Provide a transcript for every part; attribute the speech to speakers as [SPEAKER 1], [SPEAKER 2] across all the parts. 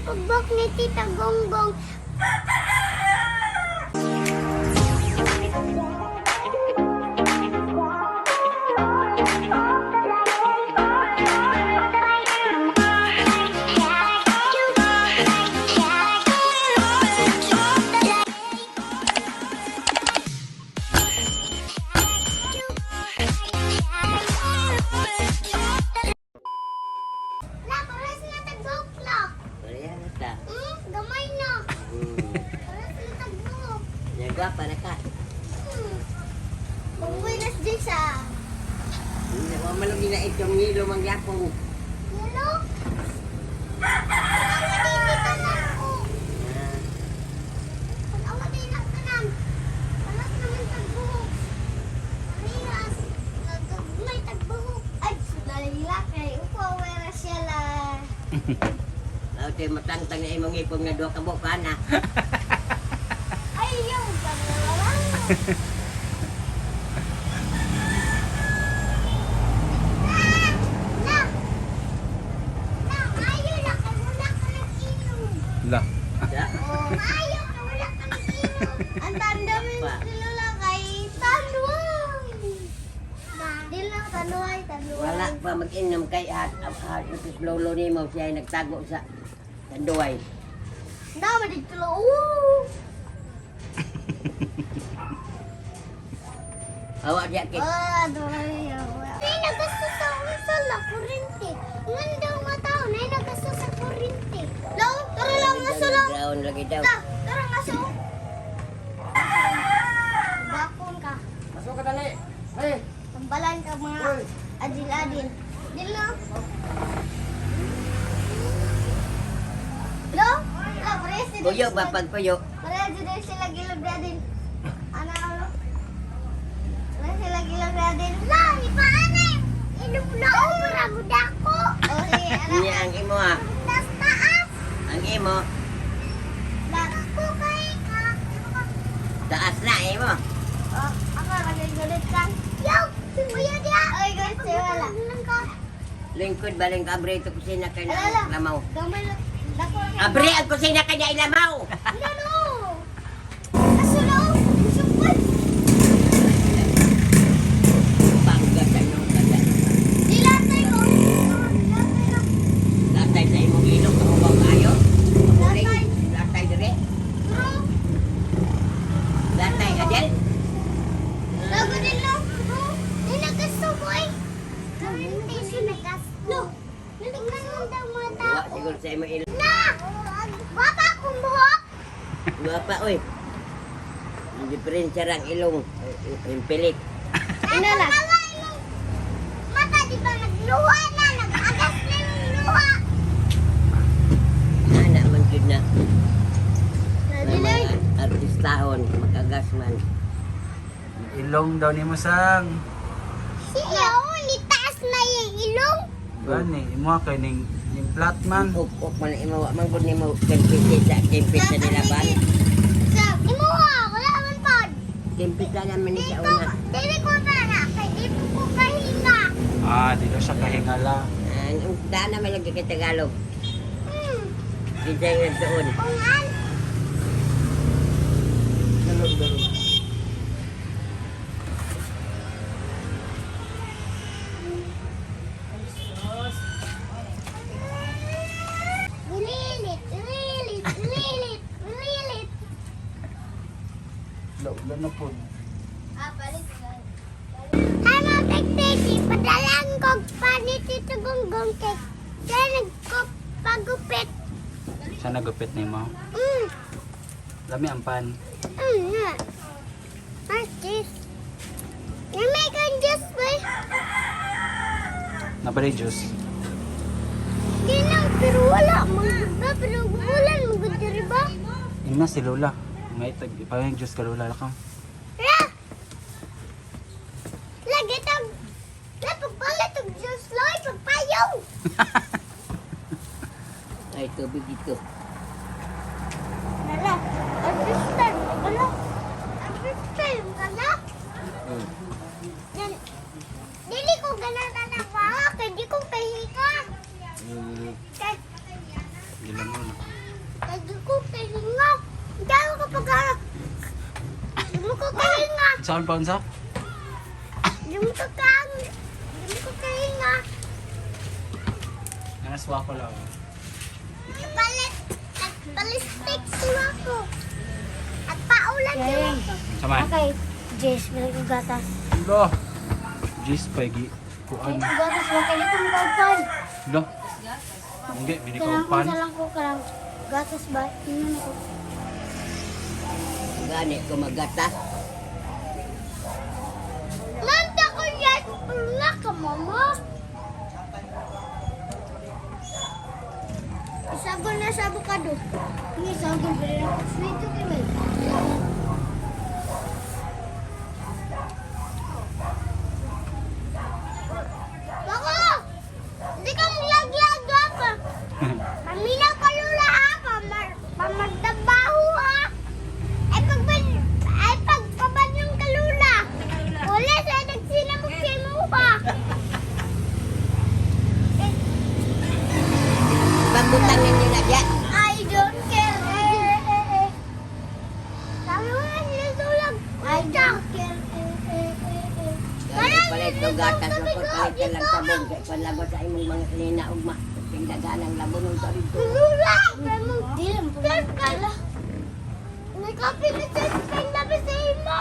[SPEAKER 1] Pagbok ni Tita Gonggong. La, pares na tagbuhok la.
[SPEAKER 2] Pareha na ta.
[SPEAKER 1] Gamay na. Pares na tagbuhok.
[SPEAKER 2] Nagwapa na ka.
[SPEAKER 1] Buenas dias ah.
[SPEAKER 2] Wa man lagi na itong ngilo mangyapong.
[SPEAKER 1] Yelo? Tanawa din ni tanan ko.
[SPEAKER 2] Ah,
[SPEAKER 1] Tanawa din ang tanan. Pares naman tagbuhok. Parehas. Nagagmay tagbuhok. Ay, sudalila kay upo wera siya la.
[SPEAKER 2] Aw tay matangtang na imong ipong nga duha ka buok ana.
[SPEAKER 1] Ay, yung pangalawa. Na! Na, ayaw na kay wala ka ng ilong.
[SPEAKER 3] La.
[SPEAKER 2] Sa?
[SPEAKER 1] Oh, ayaw na wala ka ng ilong. Ang tandamin
[SPEAKER 2] Pa.
[SPEAKER 1] sila kay tanduay. Di lang tanduay, tanduay.
[SPEAKER 2] Wala pa mag-inom kay at at lolo nimo siya ay nagtago sa tanduay.
[SPEAKER 1] Dama dito lang. Oo.
[SPEAKER 2] Awa diya kay
[SPEAKER 1] Ah, duray. Ay, nagasto sa unsa la kurente. Ngan daw nga tao na nagasto sa kurente. Law, tara lang nga sa lang.
[SPEAKER 2] Ground lagi daw.
[SPEAKER 1] Ta, tara nga sa. Bakon ka.
[SPEAKER 4] Masuk ka dali. Hey,
[SPEAKER 1] Tambalan ka mga adil-adil. Dilo. Lo, la parehas din
[SPEAKER 2] Puyo ba
[SPEAKER 1] sila-
[SPEAKER 2] pag puyo?
[SPEAKER 1] Parehas din sila gilog din. Ano ano? Parehas sila gilog din. La, ipaanay. Ilog na umra gud ako. Oh, sige, ana.
[SPEAKER 2] Niya ang imo ha.
[SPEAKER 1] Tas taas.
[SPEAKER 2] Ang imo
[SPEAKER 1] La, ako kay ka.
[SPEAKER 2] taas na imo.
[SPEAKER 1] Oh, ako nagagalit ka. Yo, kuya dia. Oy, guys, wala.
[SPEAKER 2] Lingkod baling ka abre ito kusina kay
[SPEAKER 1] Alala.
[SPEAKER 2] na lamaw.
[SPEAKER 1] Gamay lang. Dako lang.
[SPEAKER 2] Abre ang kusina kay na ilamaw.
[SPEAKER 1] No, no. Kaso no, sukod.
[SPEAKER 2] Pangga sa nung kaya.
[SPEAKER 1] Dilatay ko. Dilatay na.
[SPEAKER 2] Latay sa imong ilong kahubaw kayo.
[SPEAKER 1] Latay.
[SPEAKER 2] Latay dire.
[SPEAKER 1] Bro,
[SPEAKER 2] Latay adel.
[SPEAKER 1] lago din lang. Bro, di nagasto ko eh. Hindi siya nagasto. Tingnan daw mga
[SPEAKER 2] Wa
[SPEAKER 1] tao.
[SPEAKER 2] siguro sa imong ilong.
[SPEAKER 1] Na! Baka akong buhok.
[SPEAKER 2] Wa pa oy. Ang diferensya rang ilong, yung pilit.
[SPEAKER 1] Ina lang. Mata, di ba nagluha na? Nag-agas na yung luha.
[SPEAKER 2] Ana man jud na. May
[SPEAKER 1] Nadilig.
[SPEAKER 2] mga artistahon, makagas man.
[SPEAKER 3] Ilong daw ni mo sang.
[SPEAKER 1] Siya, oh, nitaas na yung ilong.
[SPEAKER 3] Gani, imo kay ning ning flat man.
[SPEAKER 2] Uk-uk man imo wa man gud nimo kimpisi sa kimpisa nila ba?
[SPEAKER 1] Sa, imuha, wala man pod.
[SPEAKER 2] Kimpisa naman ni sa
[SPEAKER 1] Dito,
[SPEAKER 2] una.
[SPEAKER 1] dili ko na na, kay di po ko kahinga.
[SPEAKER 3] Ah, di daw siya kahingala.
[SPEAKER 2] Ah, Ang daan naman lagi kay Tagalog. Kinsa yung nagtuon.
[SPEAKER 1] Kung an,
[SPEAKER 3] Dalog dalog.
[SPEAKER 1] Lilit, lilit, lilit, lilit.
[SPEAKER 3] Laulan na po.
[SPEAKER 1] Ah, balik. Hi, mga tekpeki. Padalang kog panit ito gonggong cake. Kaya nagpagupit.
[SPEAKER 3] Siya nagupit nimo. Lami ang pan.
[SPEAKER 1] Nga. Ah, cheese. Namay kang juice, boy.
[SPEAKER 3] Napalay juice.
[SPEAKER 1] Di lang, pero wala. Mga pero ulan, maganda rin ba?
[SPEAKER 3] Ina si Lola. May tag ipangay juice ka Lola ka.
[SPEAKER 1] Ra! Lagi tag... La, pagpalit og juice, loy, pagpayaw!
[SPEAKER 2] Ay tubig dito.
[SPEAKER 1] Nala, ang first time, wala. Ang first time, wala. Yan. Dili ko ganahan na baka, kay di ko kahika. Kay,
[SPEAKER 3] Gila mo na. Unsaon pa unsa?
[SPEAKER 1] Di mo ka kang. Di mo ka kahinga.
[SPEAKER 3] Nanaswa ko lang.
[SPEAKER 1] Nagpalit. Nagpalistik siya ko. At paulan siya ko.
[SPEAKER 3] Sama.
[SPEAKER 1] Okay. Jess, balik ko gatas.
[SPEAKER 3] Lo. Jis pagi kuan.
[SPEAKER 1] Balik ko gatas. Huwag kayo kong kaupan.
[SPEAKER 3] Lo. Hindi, bini ko
[SPEAKER 1] Karang
[SPEAKER 3] pan.
[SPEAKER 1] kung lang ko karang gatas ba? Inon ako.
[SPEAKER 2] Gani ko magatas.
[SPEAKER 1] Nanta ko yan. Pula ka, mama. Isagol na sa avocado. Hindi, isagol pa rin ako. Sweet to kibay. Bako! Hindi ka maglaglag pa. Paminaw ka lula ha. Pamagdabaho ha. Ay pagban ay pagpaban ng kalula. Wala sa nagsinamok sa imo pa.
[SPEAKER 2] Pagbutang ninyo na diya.
[SPEAKER 1] I don't care. Eh, eh, eh. Sabi mo na sinusulag. I don't care. Eh, eh, eh, eh.
[SPEAKER 2] Gani palit og gatas mo ko palit ka lang sabon kay panlabas sa imong mga klina ugma. Pingdagan ang labon sa dito.
[SPEAKER 1] Lula! Di lang po. Nagkape na sa panglabi sa imo.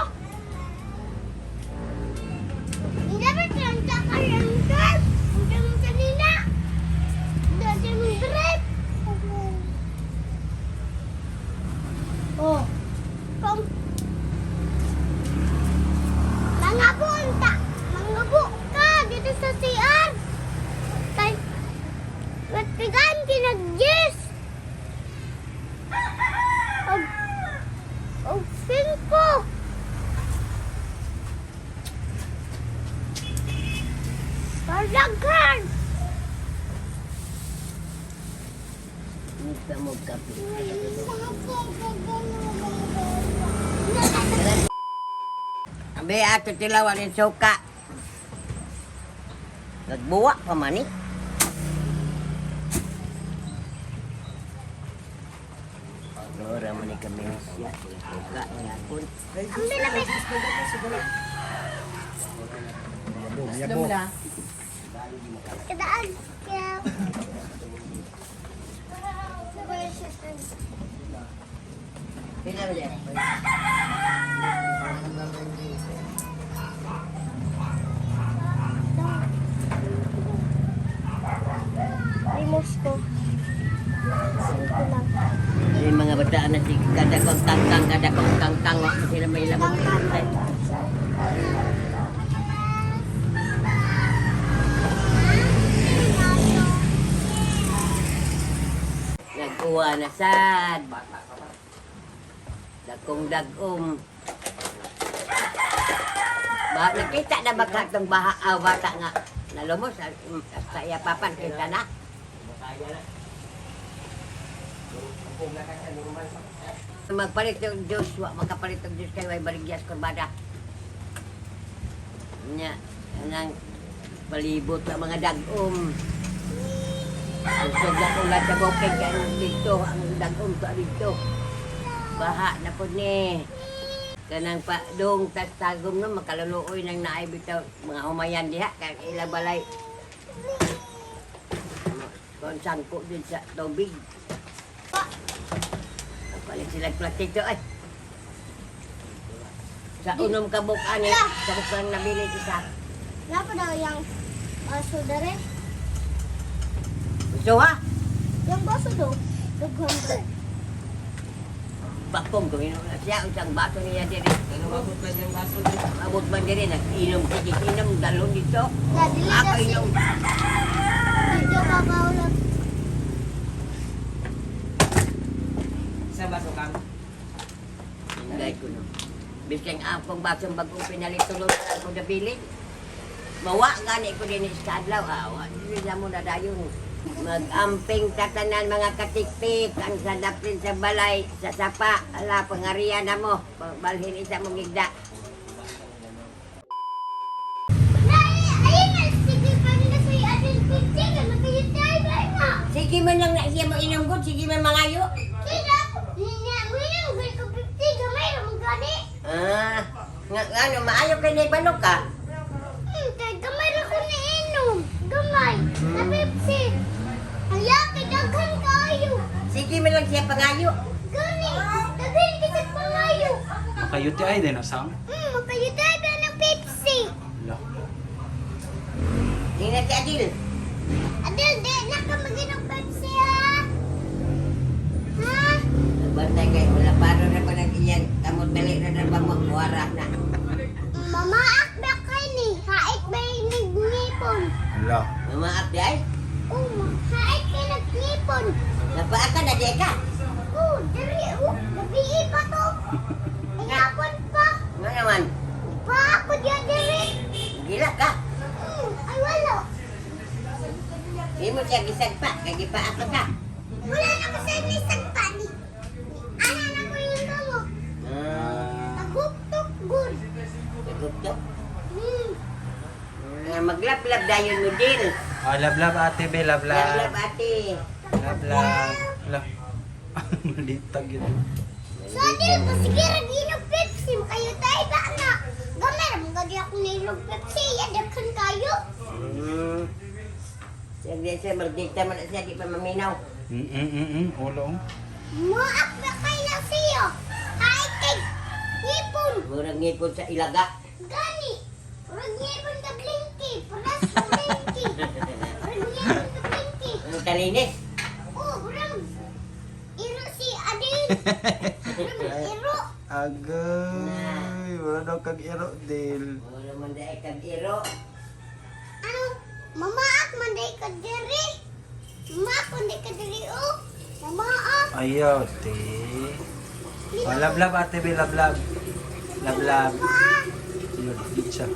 [SPEAKER 1] Hindi ba trenta ka lang, sir? Hindi mo kanina. Dati mo drip. Oh. Kung mga bunta, mga ka dito sa CR. Kay Matigan kinagyes. Og og singko. Palaghan.
[SPEAKER 2] Gusto mo kape. Abe ato tilawan yung suka. Nagbuwa pa man eh. Lora man ni kami siya. Suka niya kun.
[SPEAKER 1] Ang bilapit. Kadaan. Kaya.
[SPEAKER 2] Pila ba yan?
[SPEAKER 1] Limos ko. Singko lang.
[SPEAKER 2] Yung mga bataan na si kada kong tangtang, kada kong tangtang, wa man sila may labot. Nagkuha na sad. Dagkong dagom. Ba, nakita na ba ka itong baha, ah, bata nga nalumos ah, sa iya papan kita na. Magpalit og Diyos, wa makapalit og Diyos kay way baligyas kurbada. Nya, nang palibot sa mga dagom. Usog na ulan sa bukid kay dito ang dagom to dito. Baha na pud ni. Kanang pa dong tas tagom no makaluluoy nang naay bitaw mga humayan diha kay ila balay. Kon sangko din sa tubig. Palit sila platito ay. Sa unom ka bukan eh, sa bukan nabili isa.
[SPEAKER 1] Napa daw yung baso dere?
[SPEAKER 2] So ha,
[SPEAKER 1] Yung baso daw. Dughan ba?
[SPEAKER 2] bakong kung inom na siya, isang baso niya diri.
[SPEAKER 4] Abot man yung baso dito.
[SPEAKER 2] Abot man diri, nag-inom, sige, inom, dalon dito.
[SPEAKER 1] Na, dili
[SPEAKER 2] Ako
[SPEAKER 1] na si...
[SPEAKER 2] inom.
[SPEAKER 1] Dito kakaulat.
[SPEAKER 4] Isang baso kang.
[SPEAKER 2] Hindi ko no. Biskan akong basong bagong pinalitulog ako nabilin. Mawa gani ko din sa adlaw. Awa, dili na mo na dayon. Mag-amping tatanan mga katiktik, ang sadapin sa balay, sa sapa, ala, pangarian na mo, balhin isa mong igda.
[SPEAKER 1] Ayun na, sige pa nila sa atin kutsing. Magkayit tayo ba na?
[SPEAKER 2] Sige man lang na siya mo inom gud, sige man mangayo.
[SPEAKER 1] Kaya, niya, mo yung ko 50 gamay, ramang gani.
[SPEAKER 2] Ah, Nga, nga ano, maayo kay naibalok ka.
[SPEAKER 1] Kay gamay ra ko niinom. Gamay. Na Pepsi. Ang yaki, daghan kaayo.
[SPEAKER 2] Sige man lang siya pangayo.
[SPEAKER 1] Gani, daghan kasi pangayo.
[SPEAKER 3] Maka-UTI din asang.
[SPEAKER 1] Makayutay ba ng Pepsi?
[SPEAKER 3] Ala.
[SPEAKER 2] Tingnan si Adil.
[SPEAKER 1] Adel, di na ka maginom Pepsi ha? Ha?
[SPEAKER 2] Bantay kay wala paro na pa nang iyang kamot dali na na ba magkuwara na.
[SPEAKER 1] Mama, akba kay ni. Hait ba yung nagngipon?
[SPEAKER 3] Ala.
[SPEAKER 2] Mama abdi ay.
[SPEAKER 1] Oh, hait kay nagngipon.
[SPEAKER 2] Napaa ka na di ka.
[SPEAKER 1] Oh, diri oh. Gabi pa to. Ayapon pa.
[SPEAKER 2] Nga naman,
[SPEAKER 1] Pa ako diya diri.
[SPEAKER 2] gila ka.
[SPEAKER 1] Ay wala.
[SPEAKER 2] Di mo siya gisagpa, kay gipaa ka ka.
[SPEAKER 1] Wala na ko sa nisag pa ni. Ana na ko yung kamo.
[SPEAKER 2] Ah,
[SPEAKER 1] Naguktok gud.
[SPEAKER 2] nagugto. Nga maglaplap dayon mo din.
[SPEAKER 3] Ah, love love ate be, love
[SPEAKER 2] Laplap
[SPEAKER 3] love.
[SPEAKER 2] ate.
[SPEAKER 3] Love love. Ala. Malitag yun.
[SPEAKER 1] So, Adil, sige ra ginog Pepsi. Kayo tayo ba na? Gamay ra mo gadi ako nilog Pepsi. Yadakhan kayo.
[SPEAKER 2] Siya di siya magdikta man na siya di pa maminaw.
[SPEAKER 3] Wala oh.
[SPEAKER 1] Maak ba kay na siya? Hait kay ngipon.
[SPEAKER 2] Murag ngipon sa ilaga.
[SPEAKER 1] Gani. Murag ngipon ka blinky. Paras ka blinky. Murag ngipon ka blinky.
[SPEAKER 2] Ang talinis.
[SPEAKER 1] Oh, murag iro si Adil. Murag iro.
[SPEAKER 3] Agay, wala daw kag iro del.
[SPEAKER 2] Mura man dai kag iro.
[SPEAKER 1] Ano? Mamaak man day ka diri. Mamaak man day ka diri oh. Mamaak.
[SPEAKER 3] Ayaw, te. Oh, love love ate be, love love. Love love.
[SPEAKER 1] Mamaak.
[SPEAKER 3] Yun, di siya.